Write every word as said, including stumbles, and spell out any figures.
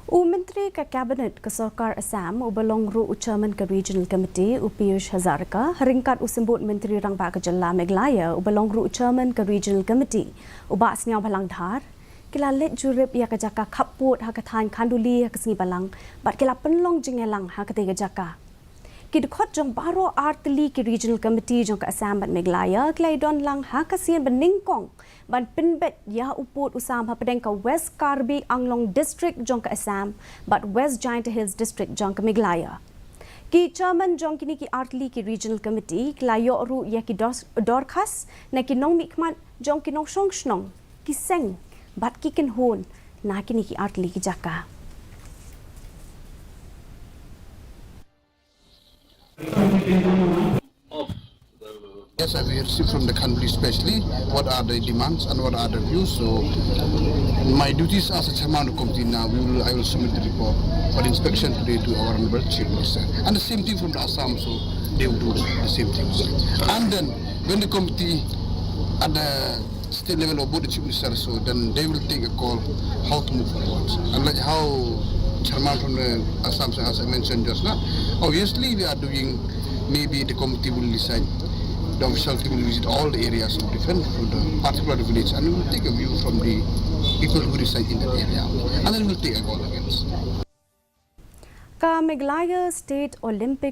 U Myntri ka Cabinet ka Sorkar Assam, uba long ruh u Chairman ka Regional Committee, u Piyush Hazarika, ha ryngkat u Symbud Myntri Rangbah ka Jylla Meghalaya, uba long ruh u Chairman ka Regional Committee, u Bah Sniawbhalang Dhar, ki la leit jurip ïa ka jaka khappud ha ka thaiñ Khanduli ha ka sngi Balang, bad ki la pynlong jingïalang ha katei ka jaka. Ki dkhot jong baroh artylli ki Regional Committee jong ka Assam bad Meghalaya, ki la ïadon lang ha ka sien banyngkong ban pynbeit ïa u pud u sam hapdeng ka West Karbi Anglong District jong ka Assam bad West Jaintia Hills District jong ka Meghalaya. Ki Chairman jong kine ki artylli ki Regional Committee ki la ïoh ruh ïa ki dos-, dorkhas na ki nongmihkhmat jong ki nongshong shnong, ki seng bad ki kynhun na kine ki artylli ki jaka. Yes, I will receive from the Khanduli especially what are the demands and what are the views. So my duties as a chairman of the committee now, we will, I will submit the report for inspection today to our honorable chief minister. And the same thing from the Assam, so they will do the same thing. And then when the committee at the state level of both the chief minister, so then they will take a call how to move forward. And like how chairman from the Assam, as I mentioned just now, obviously we are doing maybe the committee will decide, the official team will visit all the areas of defense, from the particular village, and we will take a view from the people who reside in that area, and then we'll take a call against. Ka Meghalaya State Olympic